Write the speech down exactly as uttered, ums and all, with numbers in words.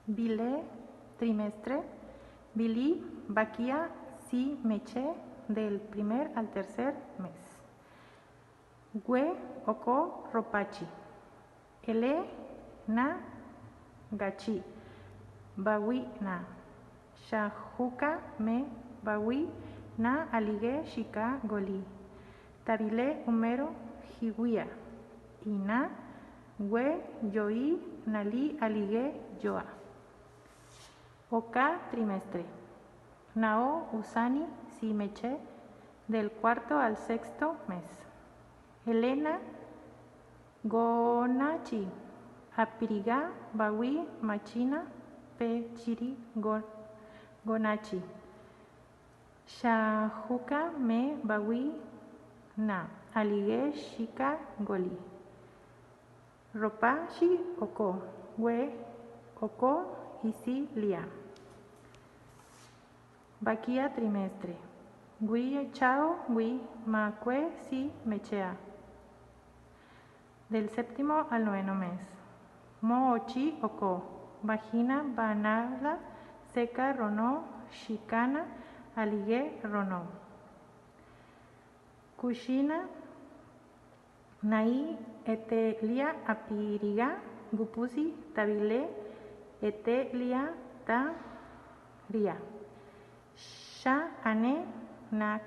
Bilé trimestre, bilí bakia si meché del primer al tercer mes. We okó ropáchi. Elé na gachí bawí na. Xajuka me bawí na aligé siká golí. Tabilé uméro jiwía. Iná we yoí nalí aligé yoa. Oká trimestre. Naó usáni si meché del cuarto al sexto mes. Elena gonáchi apirigá bawí machína pechiri gonáchi. Xajuka me bawí na aligé siká golí. Ropáchi okó we okó isí liá. Bakia trimestre. Wi cháo wi makué si mechéa. Del séptimo al noveno mes. Mo'ochí okó. Bajína banála seka ronó sikána aligé ronó. Kuxína naí etelia apirigá gupúsi tabilé etelia ta ria. Xá ané na